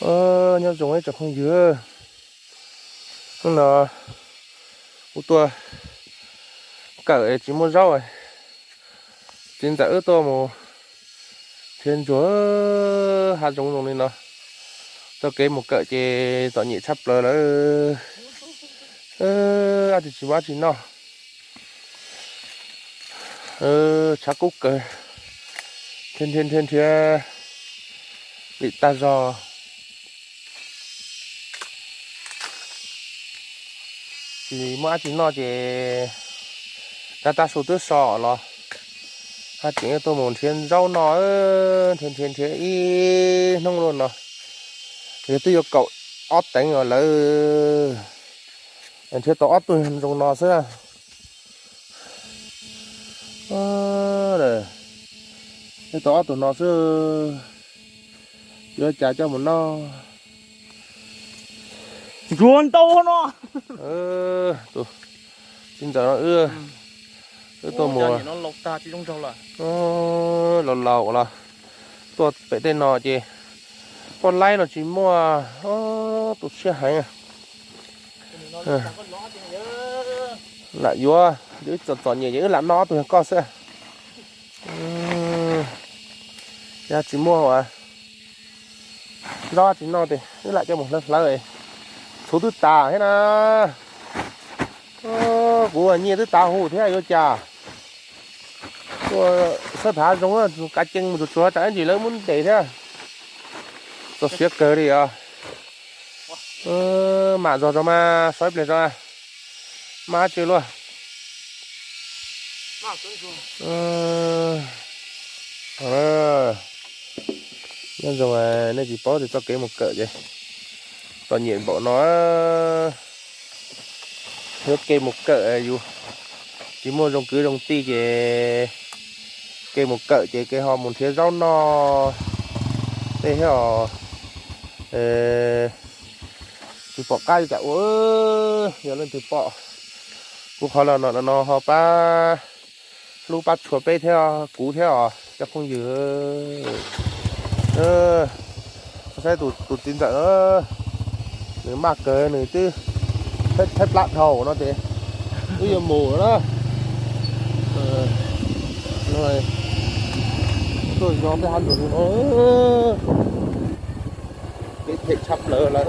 Nyob zoo ib tsoom phooj ywg, hnub no kuv tuaj kawm tsis muaj zaub, txiv ntxawm wb tuaj mus nrhiav ntsuag hav zoov zoo li no. Txoj kev mus kawm ces txom nyem tshaj plaws lawm. Ab, tsis muaj dab tsi noj, tshav kub kawg, nrhiav nrhiav nrhiav nrhiav vim tag zog. Tsis muaj dab tsi noj ces tab tab su twb so los, haj tseem tuaj mus nrhiav zaub noj, nrhiav nrhiav nrhiav ib hnub lawm no, yog twb yuav kaum ob teev os lawm, nrhiav tau ob tug zoo no xwb. Nrhiav tau ob tug no xwb, yuav cas coj mus noj. Ntsuag ntau no. Tus txiv ntxawm no wb, wb tuaj mus laus laus los tuaj pem tej no ces poj laib los tsis muaj, tu siab heev. Lam yuav, wb txom txom nyem ces wb lam noj ob tug yog koj xwb. Yog tsis muaj ua zaub tsis noj ces wb lam coj mus hlawv hlawv, txhuv twb tas thiab na. Kuv nyiaj twb tav hu thiab yuav cas. Tuaj sab thav zoov kav cees mus tsuag tsuag tsam ib ntsis lawv muab ntes thiab. Txaus siab kawg li os. Mam zog zog mas sawv ib pliag zog, maj tsi luaj. Nyob zoo nej tsis paub tias txoj kev mus kawm ces txom nyem npaum no. Yog kev mus kawm yus tsis muaj zoo kwv zoo tij ces kev mus kawm ces kev ho mus nrhiav zaub noj tej thiab os. Tsis pom qab yuav cas ua, yog leej twg pom kuv qhov los no no ho pab hlub pab tshua peb thiab kuv thiab os cov phooj ywg. Saib tus txiv ntxawm, nws maj kawg nws twb tshaib plab dhau no ces wb yuav mus na. Tuaj zog tej hav zoov no, kev phem tshaj plaws lawm.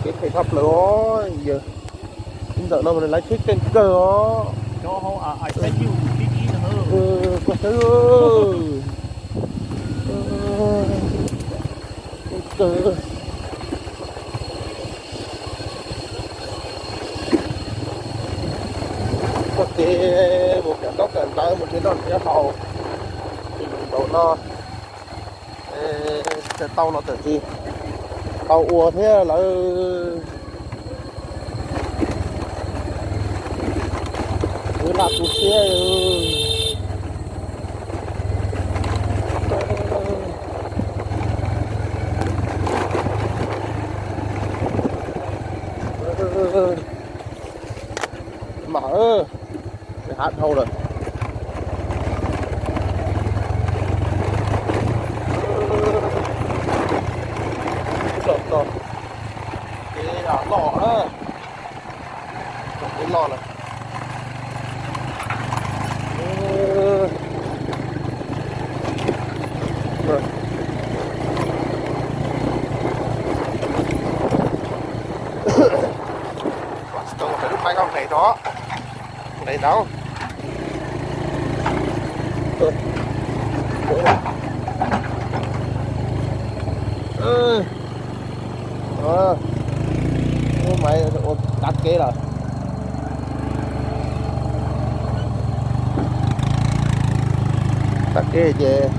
Kev phem tshaj plaws os, yawg. Ntawm no mas nws lawv tsheb keej kawg os. Koj saib, keej kawg. Koj ces mus kawm ntaub kawm ntawv mus nrhiav noj nrhiav haus, npaum no tsis tau los tawm tsis tau ua thiab lawm. Wb laj tu siab. Mas hav dhau lawm. Txog txog kev loj na, txog kev loj lawm. Tsis tau lub phaib koj nqes rau, nqes ntawd. Lub maiv ua tav kev lawm. Tav kev ces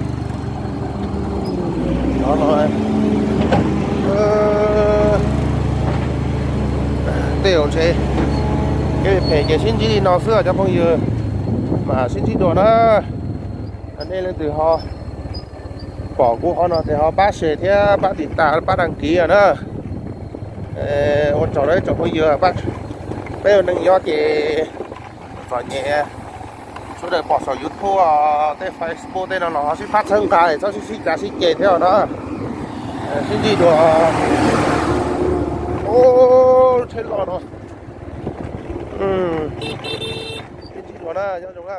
no no tej zaum ntshe kev phem ces sib ntsib li no xwb cov phooj ywg, mas sib ntsib dua na. Nej leej twg ho pom kuv qhov no ces ho pab share thiab pab tiv tas pab đăng ký na. Ua tsaug rau ib tsoom phooj ywg, peb ua neej nyob ces txom nyem. Sawv daws pom saum YouTube, tej Facebook tej no los ho sib pab txhawb nqa, txhob sib sib cav sib ceg thiab os na. Sib ntsib dua. Lub tsheb loj no, sib ntsib dua na, nyob zoo na.